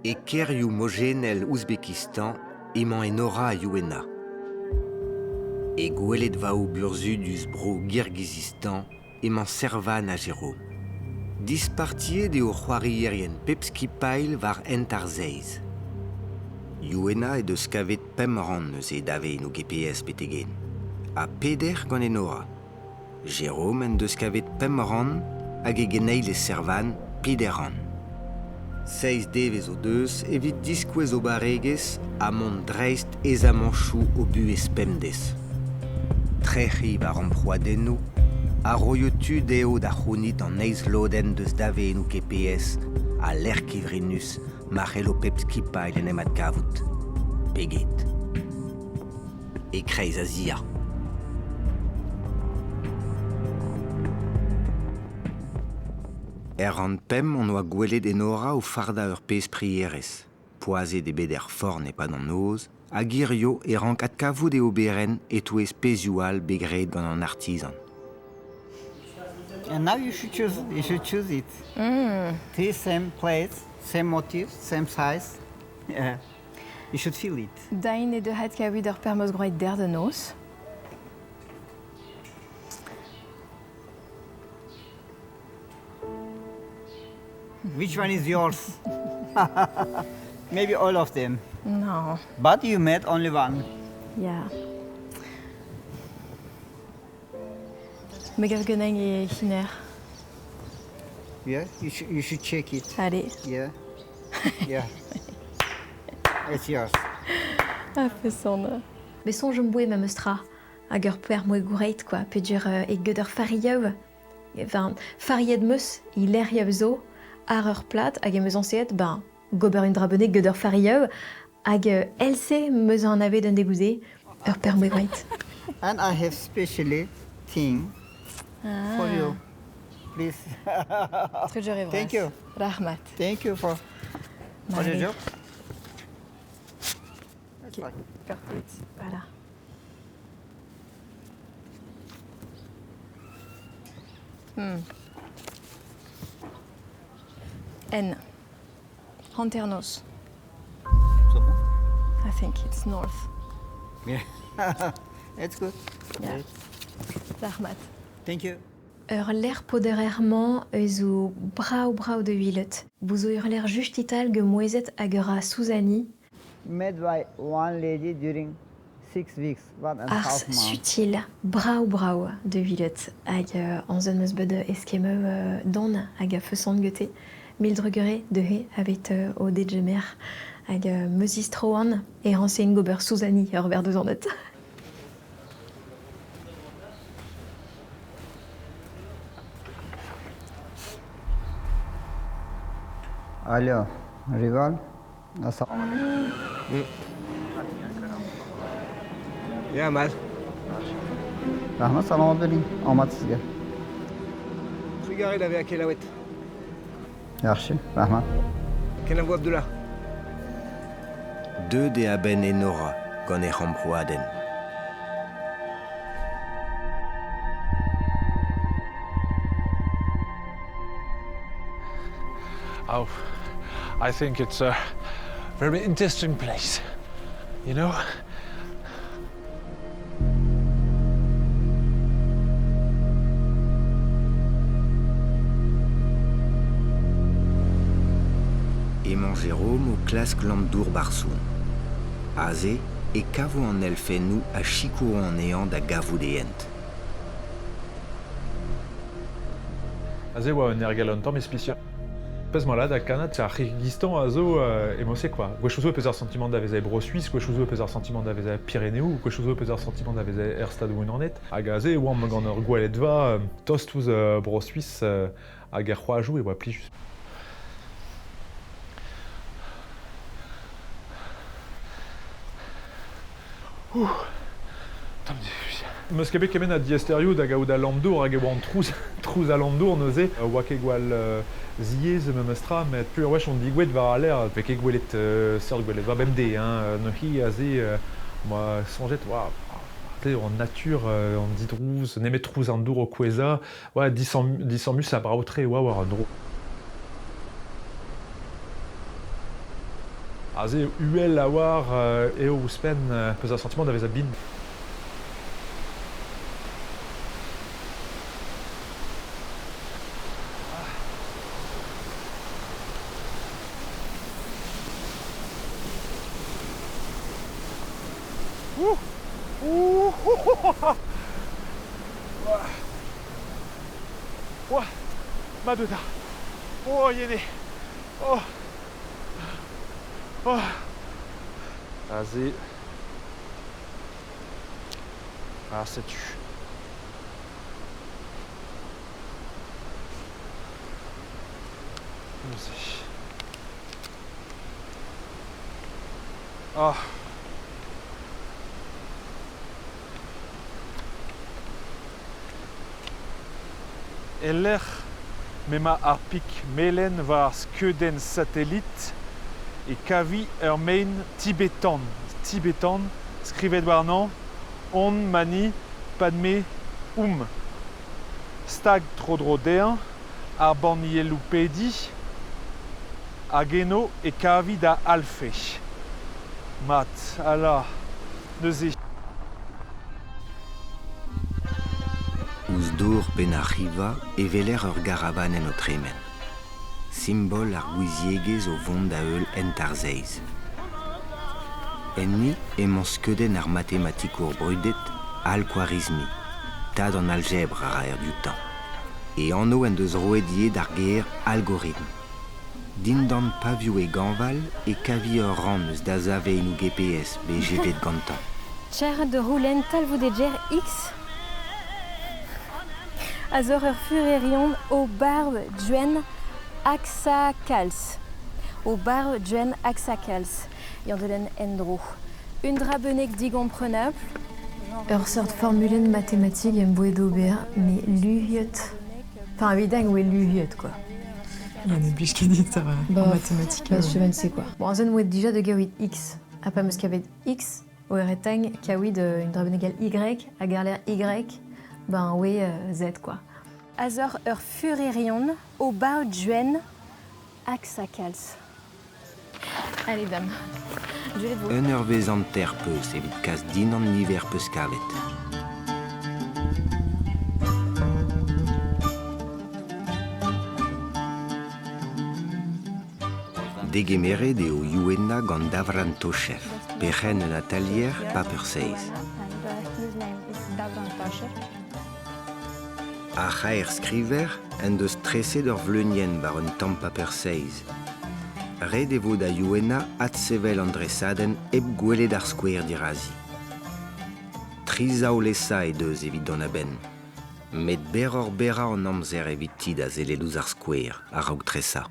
E kêrioù mojennel Ouzbekistan emañ Enora ha Youena. E gweledvaoù burzhudus bro Girgizistan emañ Servan ha Jérôme. Dispartiet eo c'hoarierien pep skipailh war hent ar seizh. Youena he deus kavet pemp rann eus he daveennoù GPS betek-henn, ha peder gant Enora. Jérôme en deus kavet pemp rann hag e geneil e Servan peder rann. Seizh devezh o deus evit diskouez o barregezh ha mont dreist aezamañchoù o buhez pemdez. Trec'hiñ war amprouadennoù a roio tu dezho da c'hounit an eizh lodenn deus daveennoù KPS ha lec'h kevrinus ma c'hello pep skipailh en em adkavout. Pe get. E-kreiz Azia. Er rann pemp hon oa gwelet Enora o fardañ ur pezh prierezh. Poazhet eo bet er forn e-pad an noz, hag hirio e rank adkavout e oberenn e-touez pezhioù all bet graet gant an artizan. And now you should choose. You should choose it. Three same plates, same motif, same size. Yeah. You should feel it. Dain eo deuet kaout ur permoz groet der da noz. Which one is yours? Maybe all of them. No. But you made only one. Yeah. Me gav ganin e hiner. Yeah, you, sh you should check it. Allez. Yeah. Yeah. It's yours. Ah, feson. Bet soñj 'm boa memes tra hag ur poer moe goureit quoi peogwir e geud ur farioù enfin fariet 'm eus e lec'hioù zo àr ur plad hag em eus añseet ben gober un dra bennak get ur farioù hag èl-se 'm eus anavet un degouezh ur per moe gwraet. And I have specially thing for you. Please. Trugarez Thank you. Rahmat. Thank you for, for your job. Ok, perfect. Voilà. N. Hanternoz. I think it's north. Yeah. It's good. Yeah. Rahmat. Thank you. Ur lec'h poderer-mañ eus zo brav-brav da welet. Bout zo ur lec'h justital get mouezhet hag ur ra Souzani. Made by one lady during six weeks, one and a Arz half months. sutil, brav-brav da welet hag anzan 'm eus bet eskemmoù don hag a-feson gete. Mil drugarez dezhe aveit o degemer hag meus istroan e rañsein gober Souzani ur verr deus an hent. Alo, Rival. Assalomu alaykum. Ya, mat. Rahmat, salomat bo'ling. Omad sizga. Trugarez da vezañ kelaouet. Yaxshi, rahmat. Kenavo Abdullah. Deuet eo a-benn Enora gant hec'h amprouadenn. Oh, I think it's a very interesting place, you know? Emañ Jérôme o klask lamm-dour Barsoun. Aze e kavo an elfennoù a sikouro anezhañ da gavout e hent. Aze e oa un ergel un tamm ispisial. Pezh 'mañ da kannad, ar C'hirgizstan a zo emañ-se quoi. Gwechoù zo e peus ar santimant da vezañ e Bro-Suis, gwechoù zo e peus ar santimant da vezañ e Pireneoù, gwechoù zo e peus ar santimant da vezañ er Stadoù-Unanet. Hag aze e oamp gant ur gweledva tost ouzh Bro-Suis hag er c'hoajoù e oa plijus. Ouh, tamm difuziñ. Meus ket bet kement a diaesterioù da gaout al lamm-dour hag e oa an trouz, trouz al lamm-dour neuze. Oa ket gwall ziaes memes tra, met pur wech on digouet war al lec'h, vez ket gwelet seurt gwelet va bemdez hein. Neuze aze 'moa soñjet oa an natur, an didrouz, nemet trouz an dour o kouezhañ, ouais, disammus ha brav-tre e oa war un dro. Aze uhel a war eo ouzhpenn peus ar santimant da vezañ bin. Ouh Ouh Ouah Ma deut Oh, yene Oh Oh Aze. Ah, setu. Neuze. Ah. E-lec'h m'emañ ar pik melen war ar skeudenn satellit e kavi ur maen tibetan, tibetan skrivet warnañ Om Mani Padme Hum. Stag tro-dro dezhañ ar bannieloù-pediñ hag eno e kavi da alfe. Mat, ala, neuze. Ouzh dor penn ar c'hiva e weler ur garavanenn o tremen. Simbol ar gouiziegezh o vont da heul hent ar seiz. Enni emañ skeudenn ar matematikour brudet Al-Khwarizmi, tad an aljebr a raer dioutañ. E anv en deus roet ivez d'ar ger algoritm. Dindan pavioù e gañval e kavi ur rann eus dazavenoù GPS bet jedet gantañ. Cher de roulenn talvoudegezh X a zo ur furerion o barv Gwenn Aksakals. O barv Gwenn Aksakals. Yann en-dro. Un dra bennak digomprenabl. Ur seurt formulenn matematik em boa d'ober, met luhiet. Enfin, evit oe luhiet, quoi. Il y en a blij ket dit ar Bah, matematik. Bah, je ne sais quoi. Bon, an zen oe dija de gaouit X. Ha pa meus kavet X, oe retagn kaouit un dra bennak al Y, hag ar Y, ben oe Z, quoi. Azor ur furerion o bav Gwenn Aksakals. Allez, dame. Un eurvezh hanter peus evit kas din an niver peus kavet. Degemeret eo Youenna gant Davran Toshev, perc'henn un atalier paper seiz. Ar c'haer skriver en deus treset ur vleunienn war un tamm paper seiz. Ret e vo da Youenna adsevel an dresadenn hep gwelet ar skouer dirazi. Tri zaol-esa he deus evit dont a-benn. Met berroc'h-berrañ an amzer eviti da sellet ouzh ar skouer a-raok tresañ.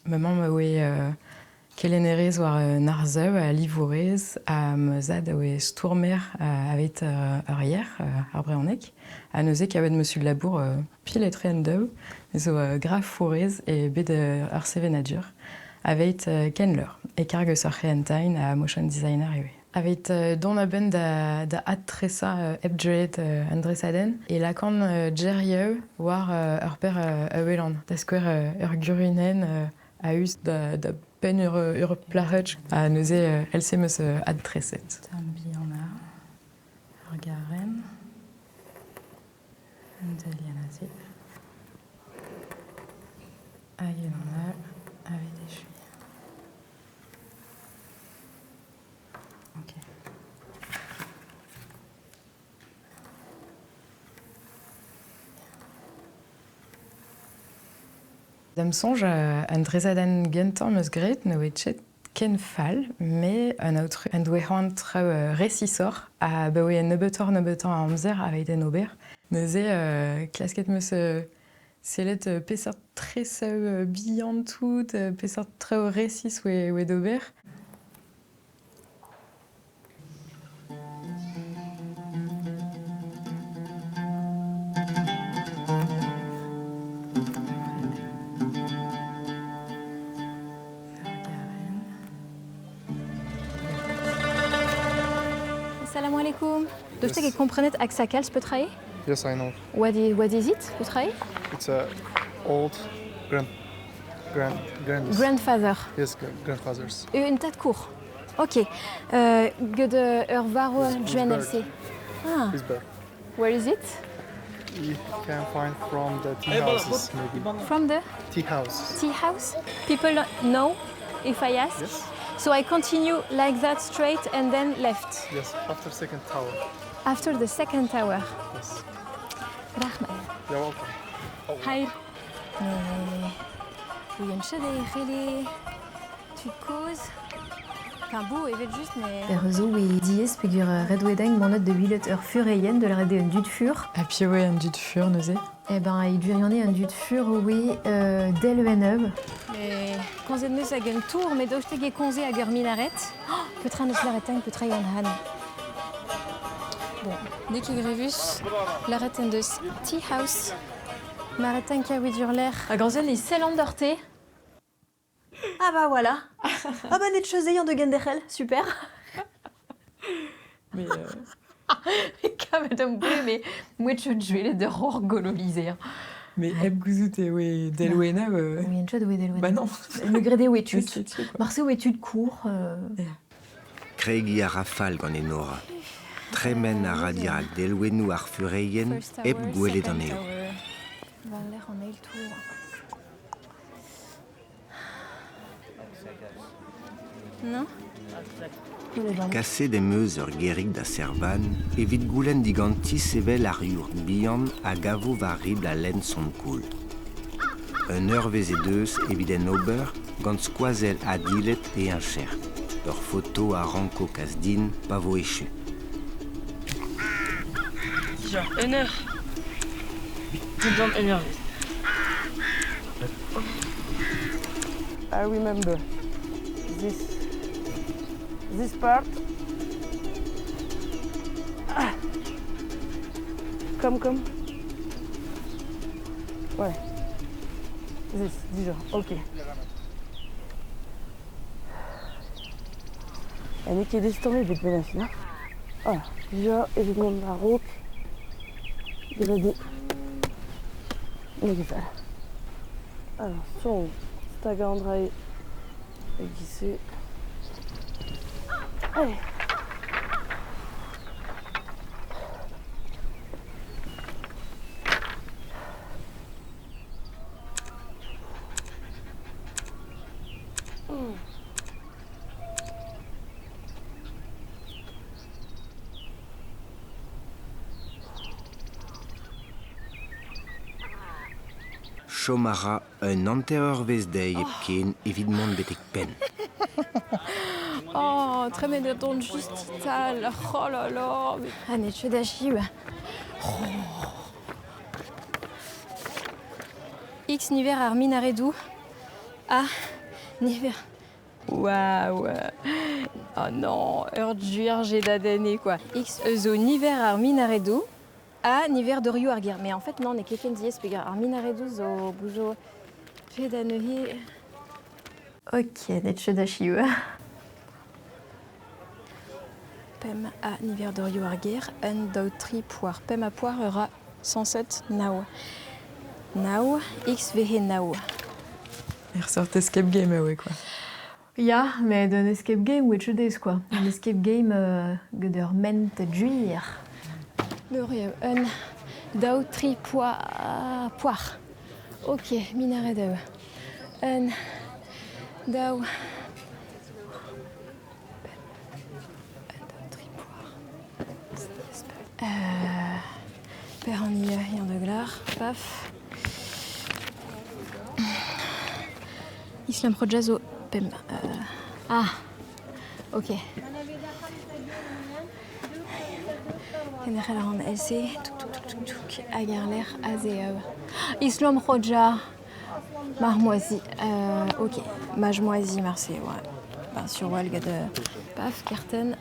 Ma mamm a oe kelennerez war un arsav ha livourez ha ma zad a oe stourmer aveit ur yer, ar brezhoneg. Ha neuze kavet meus ul labour pil etre an daou, me zo grafourez e bed ar sevenadur aveit Kenleur, e karg eus ar c'hehentiñ ha motion designer ivez. Aveit dont a-benn da adtresañ hep deuet an dresadenn e lakaan gerioù war ur per a welan. Da skouer ur gurunenn a-us da penn ur plac'hutch ha neuze èl-se 'm eus adtreset. Tamm bihanañ ur garenn, un delienn aze. Hag unan all aveit echuiñ. Ok. Da'm soñj, an dresadenn gentañ 'm eus graet ne oa ket ken fall, met an aotrou en doe c'hoant traoù resisoc'h abaoe nebeutoc'h-nebeutañ a amzer aveit en ober. Neuze klasket 'm eus sellet peseurt tresoù bihan tout, peseurt traoù resis oa d'ober. Salam alaikum. Daoust hag e komprenet Aksakals petra eo? Yes, I know. What is it, petra eo? It's a old grand Grand, grand. Grandfather. Yes, grandfathers. Un tad kour. Ok. Get ur varo Yes, LC. Ah. This bird. Where is it? You can find from the tea houses, maybe. From the Tea houses. tea house? People know if I ask? Yes. So I continue like that straight and then left. Yes, after second tower. After the second tower. Yes. Rahmat. You're welcome. Hayr. Mais... Ouien chede rele tud kozh. Enfin beau, evet just, mais... Er zo e diez pegur redwedeng manot de huilet ur fureien de la rede un dud fur. Ha piv eo an dud fur neuze? Eh ben, e duirione un dud fur oe del en Mais konzet neus hag un tour, met daoust e konze hag ur minaret. Oh, petra neus lareteng, petra yann han. Bon, nek e grevus, laret en deus tea house. Mareteng kaouet ur l'air. Hag anzen e sell an d'ur. Ah bah voilà. Ah bah net chose de genderel, super. Mais Kavet am boué, mais mouet chot jouet de ror gololizer. Mais hep gouzout eo e delwena... Oui, en chot oe delwena. Bah non. Me grede oe tud. Quoi. Marse oe tud kour. Kregi a rafal gant Enora. Tremen a ra dirak delwennoù ar fureien hep gwelet an eo. War l'air an eil tour. Non? Kaset em eus ur gerig da Servan evit goulenn diganti sevel ar yourt bihan hag avo war ribl a lenn son koul. Un eurvezh e deus evit en ober gant skoazell adilet e un cher. Ur foto a ranko kas din pa vo echu. Genre une heure. Dedans une heure. I remember this part. Ah. Come. Ouais. This, déjà, ok. En ket destomme bet ben afina. Voilà, déjà, evit mont a-raok, grede. N'eo ket fall. Alors, son, stag an dra e gise. Allez. Chom a ra un hanter eurvezh dezhi hepken evit mont betek penn. Oh, tremen don just tal. Oh là là. Ah, net chot achiv. Oh. X niver ar minaredou. A niver. Waouh. Oh non, ur duer j'ai d'adene quoi. X zo niver ar minaredou. A niver d'orio ar ger. Mais en fait non, ne ket ken diez pegar ar minaredou zo boujo fait da neuze. Ok, net chot achiv. Pem a niver d'orio ar ger, un, daou, tri, poar. Pem a poar ur a 107 nao. Nao, x vehe nao. Er sort escape game eo, quoi. Ya, met un escape game oe chot quoi. Un escape game gant ur ment duir. D'orio, un, daou, tri, poar. Poar. Ok, minaret eo. Un, daou... Per an yann de glar, paf. Islam Rodja zo pem. Ah, ok. Kenderc'hel an LC, touk touk touk touk touk, hag ar l'air aze. Islam Rodja, marmoisi, ok, majmoisi marse, ouais. Ben, sur wal gant paf, kerten,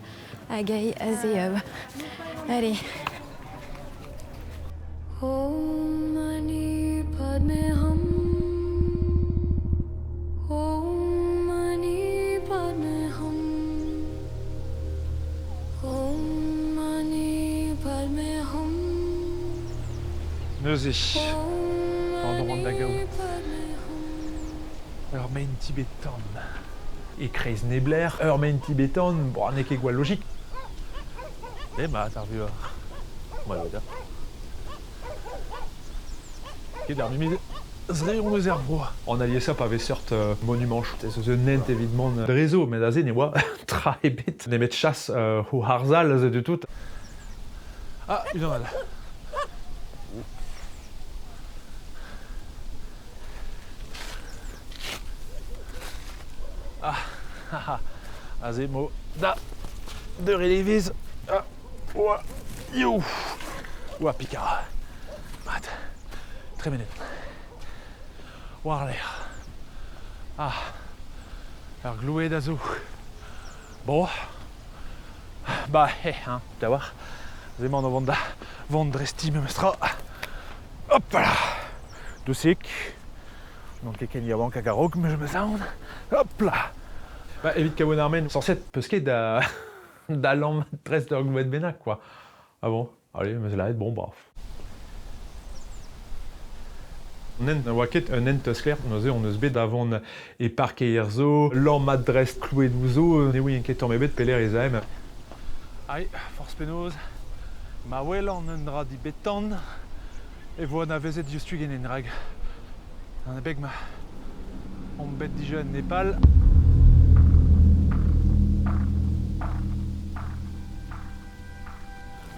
hag ai aze. Allez. Om mani padme hum. Om mani padme hum. Om mani padme hum. Neuze, pardon, da gaou. Ur maen tibetan. E-kreiz neblec'h, ur maen tibetan, bon, n'eo ket gwall logik. Demat ar vuoc'h. Mat Ket ar mimid zre on eus er vro. An aliesañ pa vez seurt monumanchoù. Ez eus un hent evit mont drezo, met aze ne oa tra ebet nemet chas o harzhal aze du tout. Ah, unan all. Ah, ah, aze mo da deurel evezh. Ah, oa, you. Oa pika. Mat, tremenet. War-lerc'h. Ah, ur gloued a zo. Bon, bah, eh, hein, da war. Aze emaon o vont da vont dresti memestra. Hop là! Dousik. N'on ket ken yaouank hag a-raok, mais je me sens. Hop là! Bah, evit kaout ar men, sañset peus ket da, da lammat dreist ur gloued bennak, quoi. Ah bon? Allez, meus lâret, bon, bah. An hent ne oa ket un hent sklaer, neuze on eus bet da vont e parkeier zo, lammat dreist klouedoù zo, ne ouien ket tamm ebet pelec'h ez aemp. Ai, forzh penaos, ma welan un dra dibetan e vo anavezet diouzhtu ganin rak an abeg ma omp bet dija en Nepal.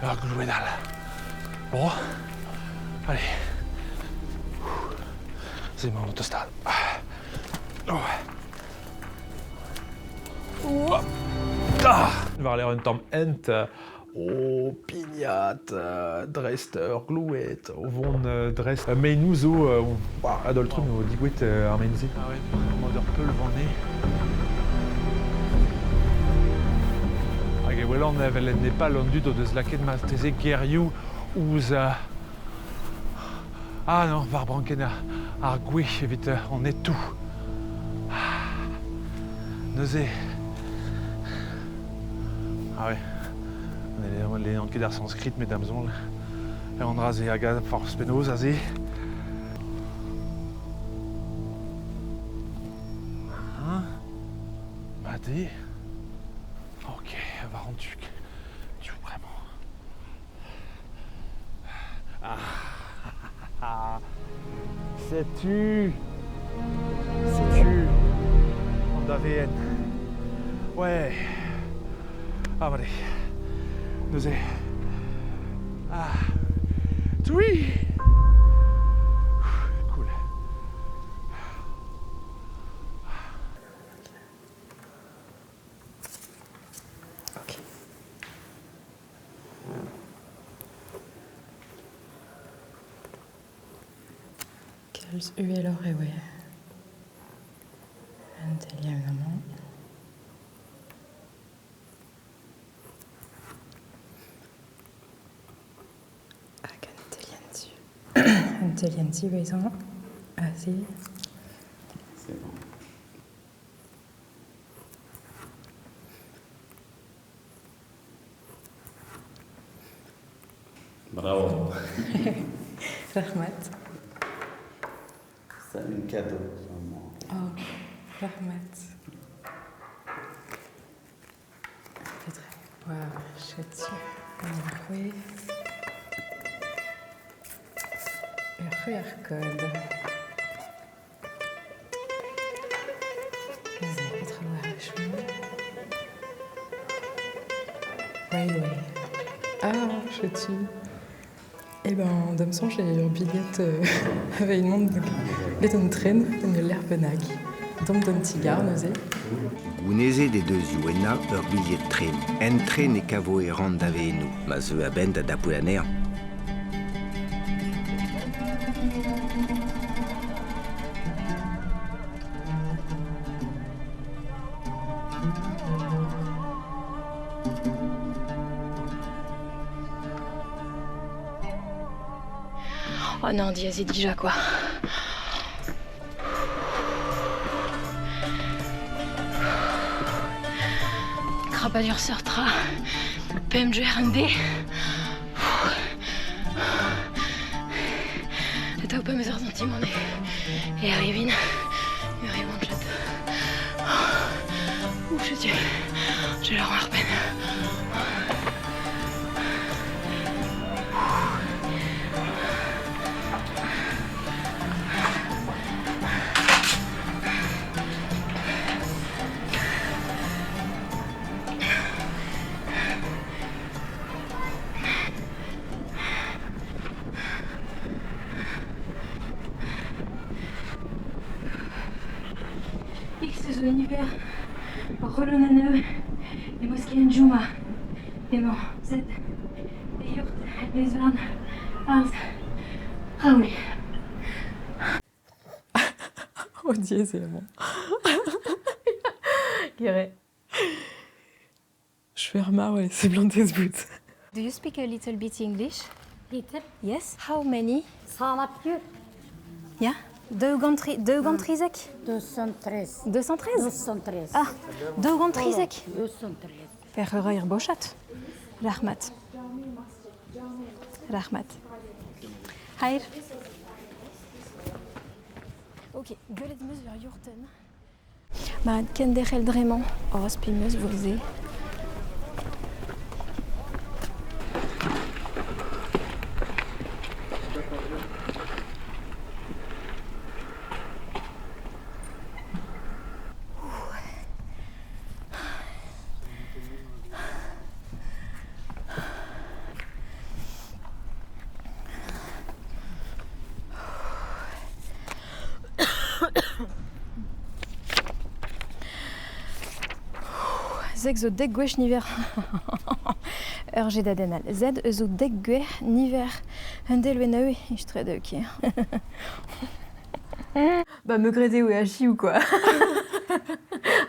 Ur gloued all. Bon, allez. C'est mon autostade. Oh. Ah War-lerc'h un tamm hent o pignat dreist ur gloued, o vont dreist meinoù zo, a-daol-trumm eo digouet ar mein-se. Ah ouais, mod ur peulvan eo. Hag e welan evel en Nepal an dud o deus lakaet marteze gerioù ouzh Ah non, war brankenn ar gwez evit an etoù. Neuze... Ah ouais, ne lennan ket ar sanskrit, met da'm soñj an dra-se hag a forzh penaos aze. Hein? Mat eo. Ok, war an tu, tu bremañ. Ah, setu Setu an daveenn. Ouais. Ah, allez. Neuze. Ah. Oui. Cool. Ok. Kalz uheloc'h eo an delienn amañ. Hag an delienn zu. An delienn ziwezhañ aze. C'est bon. Bravo. Rahmat. C'est un cadeau. Oh, Rahmat. Wow, chouette. Ur QR code. Railway. Ah, setu. Eh ben, da'm soñj eo ur bilhed aveit mont bet an tren en ul lec'h bennak. Dont d'an ti-gar neuze. Gounezet he deus Youenna ur bilhed tren. En tren e kavo e ran daveennoù, ma zeu a-benn da dapout anezhañ. Oh non, diaes eo dija quoi. Krapadur seurt tra. Pemp an dez. Atav pa 'meus ar santimant e arrivin. Ur Setu, je leur ar penn. X zo niver Rolonaneu e Mosquée Juma emañ Z e Yurt Lezvarn Arz Raoul. O diaes eo amañ. Gere. Chouer marv e seblantez bout. Do you speak a little bit English? Little? Yes. How many? Salapyu. Yeah. 213? 213. 213? 213. Ah, 213. 213. Per ur bochat. Rahmat. Rahmat. Hair. Ok, gwelet 'm eus ur yourtenn. Ma kenderc'hel dre-mañ, oh, spi 'm eus 'vo se. Zeg zo dek gwech niver ur jedadenn all. Z eus zo dek gwech niver un delwenn istred ok. Ba me grede oe achiv quoi.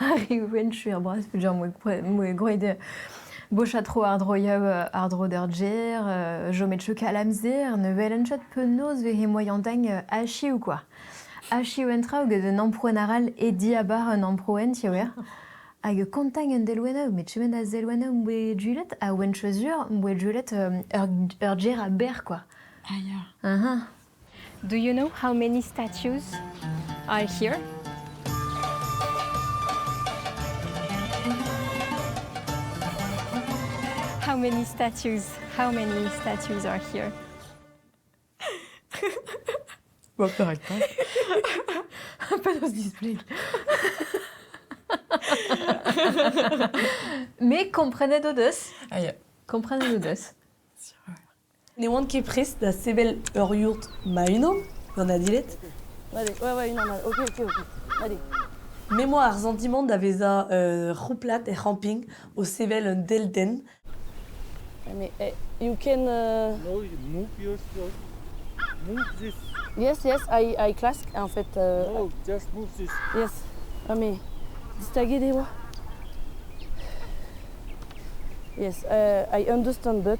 Ar re wenn chuer bras peogwir moe groet bochat tro ar droioù ar dro d'ur ger, jomet chokal amzer, ne welen chat penaos vehe moian-dagn achiv quoi. Achiv en traoù get un amprouenn arall e diabar un amprouenn tiouer. Hag kontañ un delwennoù, met chemen a zelwennoù m'boe julet, a oen chozur m'boe julet ur ger a ber quoi. Ah ya. Uh-huh. Do you know how many statues are here? How many statues? How many statues are here? Bon, perak pas. Penaos displeg. Mais komprenet o deus. Ah ya. Komprenet o deus. Ne oan ket prest da sevel ur yourt ma-unan gant Adilet. Allez, ouais, ouais, unan all. Ok, ok, ok. Allez. Me 'moa ar santimant da vezañ c'houplat er c'hamping o sevel un deltenn. Mais eh, you can... No, you move yourself. Move this. Yes, yes, I klask, en fait. No, just move this. Yes. Ah, mais distaguet e oa. Yes, I understand, but...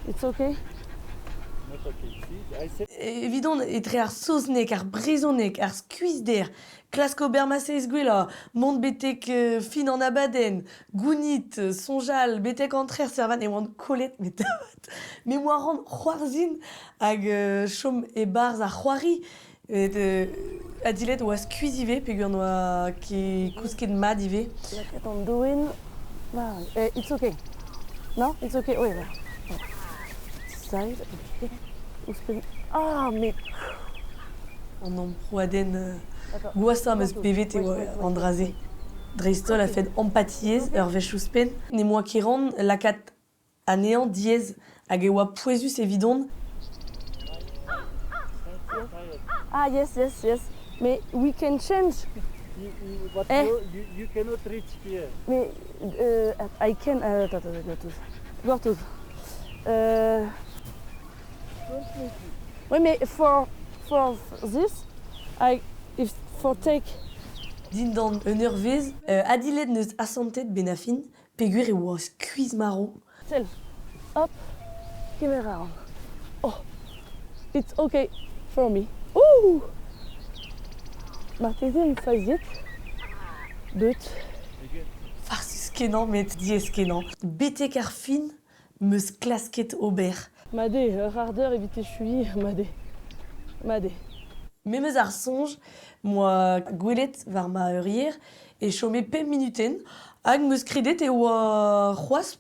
It's okay? Not okay. See, I said... Evidon etre ar saozneg, ar brezhoneg, ar skuizhder, klask ober ma seizh gwellañ, mont betek fin an abadenn, gounit, soñjal, betek an trec'h servat e oan kollet met avat. Me 'moa ran c'hoarzhin hag chom e-barzh ar c'hoari. Met Adilet oa skuizh ivez peogwir n'oa ket kousket mat ivez. Lakaat an doenn. It's okay. Non, it's okay, oui, voilà. Side, ok. Ouzhpenn. Ah, mais... An amprouadenn gwashañ am eus bevet e oa an dra-se. Dreist-holl a-fed empatiezh ur wech ouzhpenn. Ne 'moa ket ran lakaat anezhañ diaes hag e oa pouezus evidon. Ah yes, yes, yes. Mais we can change. You, you, but Eh. you cannot reach here. Mais I can... attends, attends, gortoz. Gortoz. Oui, mais for this, I, if for take... Dindan un eurvezh, Adilet n'eus asantet benafin peogwir e oa skuizh-marv. Sell. Hop. Kemer a ran. Oh. It's okay for me. Ouh! Marteze on faziet. Deut. Farsus-kenañ met diaes-kenañ. Betek ar fin 'm eus klasket ober. Mat eo, ur c'hard eur evit echuiñ, mat eo. Mat eo. Memes ar soñj 'moa gwelet war ma eurier e chome pemp minutenn hag 'm eus kredet e oa c'hoazh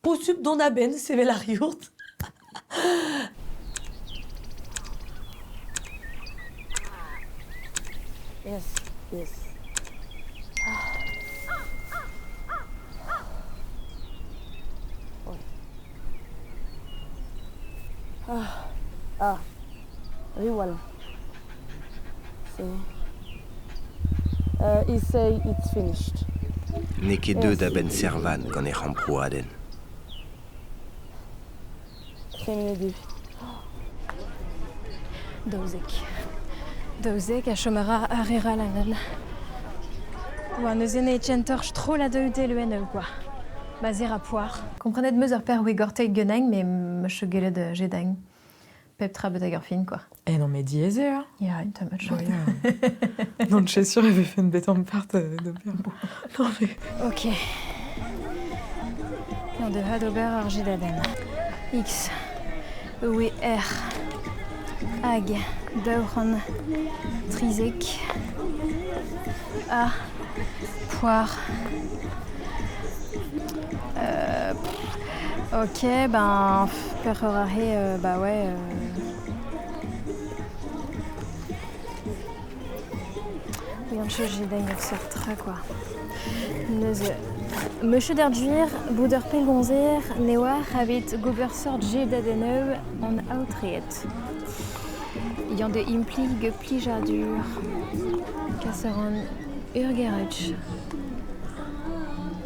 posupl dont a-benn sevel ar yourt. Yes, yes. Ah. Ah, ah, Riwal. So, he say it's finished. N'eo ket deuet a-benn Servan gant e c'hamprouadenn. Tremenet eo. 12. 12 a chom a ra ar re 'rall anen. Oa neuze ne kentoc'h strollad delwennoù quoi. Ma 'z ra poar. Komprenet 'm eus ur pair gortek ganin, met 'm eus gellet jedagn. Pep tra betek ar fin, quoi. Eh non, mais diaes eo, hein. Ya, un tamm mat. Ouais, Non, je suis sûr, e vefen bet ampart d'ober. Non, mais... Ok. On devrait d'ober ar jedadenn. X, E, R, hag 213 A, poar. Euh, ok, ben, pec'h eur aze, euh, bah ouais. Euh... Yann seurt tra, quoi. Neuze, Monsieur d'Arduir, bout ur pellgomzer, ne oar aveit gober sort jedadennoù an aotreet. Yann de implig plijadur. Kas a ran ur garage.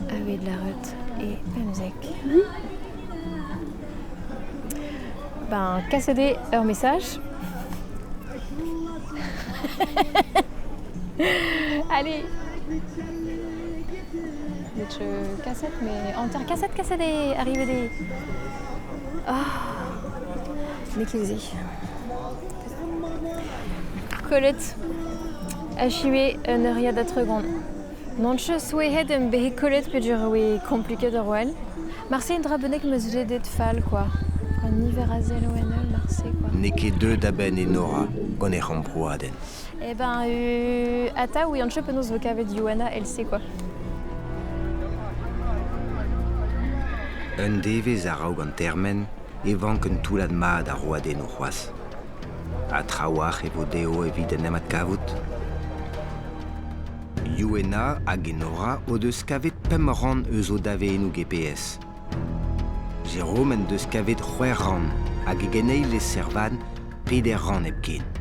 Aveit lâret e 15. Ben, kaset eo ur message. Allez Met kaset, mais hanter kaset, kaset eo arrivet eo. Ah, n'eo ket se. Kollet achivet un euriad ha tregont. N'on ket souezhet em behe kollet peogwir e oe kompliket ur wel. Marse un dra bennak 'm eus jedet fall quoi. Un niver a zelloù en holl marse quoi. N'eo ket deuet a-benn Enora gant he c'hamprouadenn. Eh ben, atav ouian ket penaos 'vo kavet Youenna èl-se quoi. Un devezh a-raok an termen e vank un toullad mat a roadennoù c'hoazh. Ha trawalc'h e vo dezho evit en em adkavout. Youenna hag Enora o deus kavet pemp rann eus o daveennoù GPS. Jérôme en deus kavet c'hwec'h rann hag e geneil e Servan peder rann hepken.